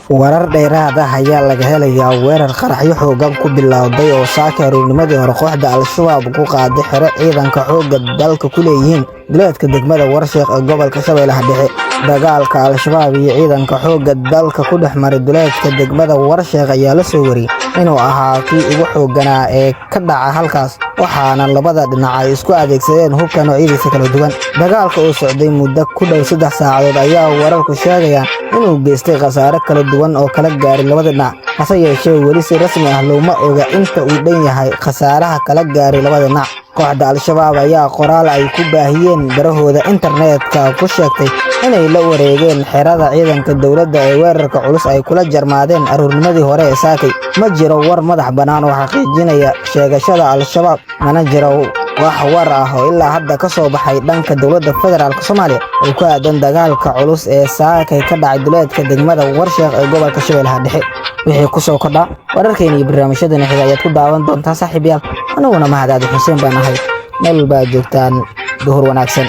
Warar dheeraad ah ayaa laga helayaa weerar qaraxyo xooggan ku bilowday oo saaka aroornimadii hore kooxda Al-Shabaab ku qaaday xero ciidanka xoogga dalka ku leeyihiin duleedka degmada Warsheekh ee gobolka Shabeellaha Dhexe. Dagaalka Al-Shabaab iyo ciidanka xoogga dalka ku dhex maray duleedka degmada Warsheekh ayaa la soo wariyay inuu ahaa kii ugu xoogganaa ee ka dhaca halkaas, waxaana labada dhinac ay isku adeegsadeen hubka noocyadiisa kala duwan. Dagaalka oo socday muddo ku dhow 3 saacadood ayaa wararku sheegayaan inuu geystay khasaare kala duwan oo kala gaaray labada dhinac, hase yeeshee weli si rasmi ah looma oga inta uu dhan yahay khasaaraha kala gaaray labada dhinac. Kooxda Al-Shabaab ayaa qoraal ay ku baahiyeen barahooda internetka ku sheegtay inay la wareegeen xerada ciidanka dowladda ee weerarka culus ay kula jarmaadeen aroornimadii hore ee saakay. Ma jiro war madax bannaan oo xaqiijinaya sheegashada Al-Shabaab, mana jiro wax war ah oo ilaa hadda ka soo baxay dhanka dowladda federaalk Soomaaliya oo ku aadan dagaalka culus ee saakay ka dhacay duleedka degmada Warsheekh ee gobolka Shabeellaha Dhexe. Wixii ku soo kordha wararkeena iyo barnaamijyadeena xiga ayaad ku daawan doontaa saaxiibayaal. Aniguna Mahad Aadi Xuseen baan ahay. Meel walba aad joogtaan, duhur wanaagsan.